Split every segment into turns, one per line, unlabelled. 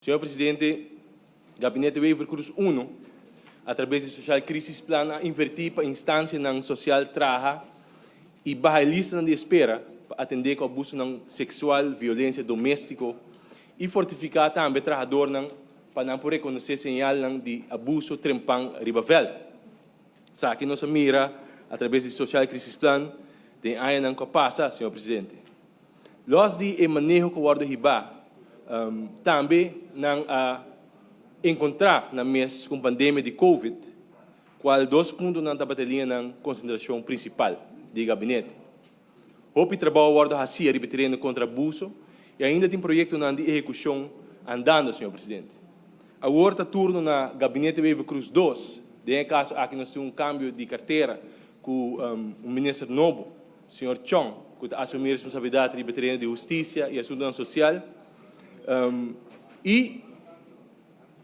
Señor Presidente, Gabinete Wever-Croes I, a traves di Sociaal Crisisplan a inverti pa instancianan social traha y baha e listanan di espera pa atende cu abusonan sexual, violencia domestico y fortifica tambe trahadornan pa nan por reconoce señalnan di abuso trempan riba veld. Esaki nos a mira a traves di Sociaal Crisisplan den añanan cu a pasa, Señor Presidente. Los di e maneho ku wòrdu hibá, tambe nan a enkontrá nan mes ku un pandemia di Covid, kual dos puntonan tabata e liñanan konsentrashon prinsipal di e gabinete. Hopi trabou a wòrdu hasí ariba e tereno kontra abuso i ainda tin proyektonan di ehekushon andando, señor presidente. Awor ta turno na Gabinete Wever-Croes dos, den e kaso aki nos tin un kambio di kartera ku un minister nobo. Señor Chong, cu ta asumi responsabilidad riba e tereno di husticia y asuntonan social, y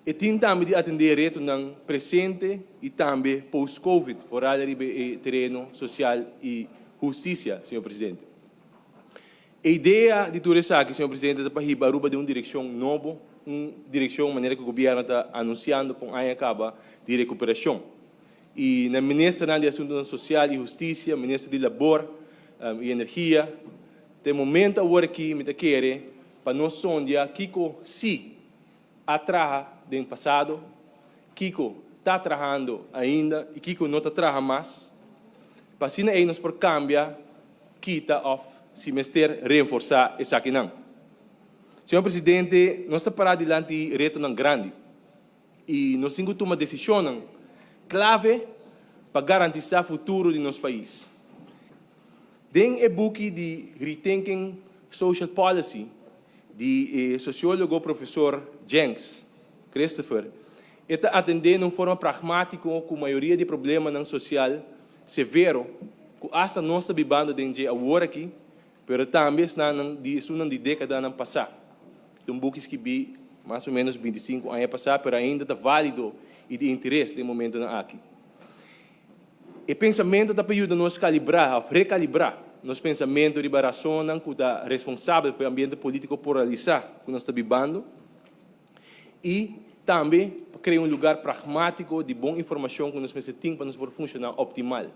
e tin tambe di atende retonan presente y tambe post-covid, vooral riba e tereno social y husticia, señor Presidente. E idea di tur esaki, señor Presidente, ta pa hiba Aruba den un direccion nobo, un direccion manera cu gobierno ta anunciando pa un aña caba di recuperacion. Y na ministernan di Asuntonan Social y Husticia, minister di Labor y Energia, ta e momento awor aki mi ta kere pa nos sondia kico si a traha den pasado, kico ta trahando ainda y kico no ta traha mas, pa asina ey nos por cambia, kita of si mester reenforsa esakinan. Señor Presidente, nos ta para dilanti retonan grandi. I nos tin ku tuma desishonnan klave pa garantisá futuro di nos pais. Den e buki di Rethinking Social Policy di e sosiólogo profesor Jenks Christopher, e ta atendé na un forma pragmátiko ku mayoria di e problemanan sosial severo ku asta nos ta bibando den dje awor aki, Pero tambe esnan di esunnan di dékadanan pasá. Ta un buki skibí mas o ménos 25 aña pasá, pero ainda ta válido i di interes den momentonan aki. E pensamentu ta pa yuda nos kalibrá òf rekalibrá nos pensamentu riba rasonnan ku ta responsabel pa e ambiente polítiko poralisá ku nos ta bibando i tambe pa krea un lugar pragmátiko di bon informashon ku nos mester tin pa nos por funshoná optimal.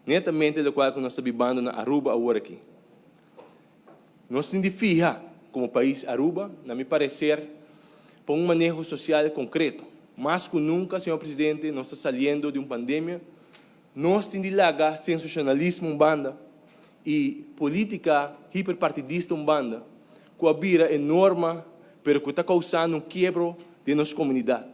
Netamente locual cu nos ta bibando na Aruba awor aki. Nos tin di fiha como pais Aruba, na mi parecer, pa un maneho social concreto. Mas cu nunca, señor Presidente, nos ta saliendo di un pandemia, nos tin di laga sensacionalismo un banda y politica hiperpartidista un banda, cu a bira e norma pero cu ta causando un kiebro den nos comunidad.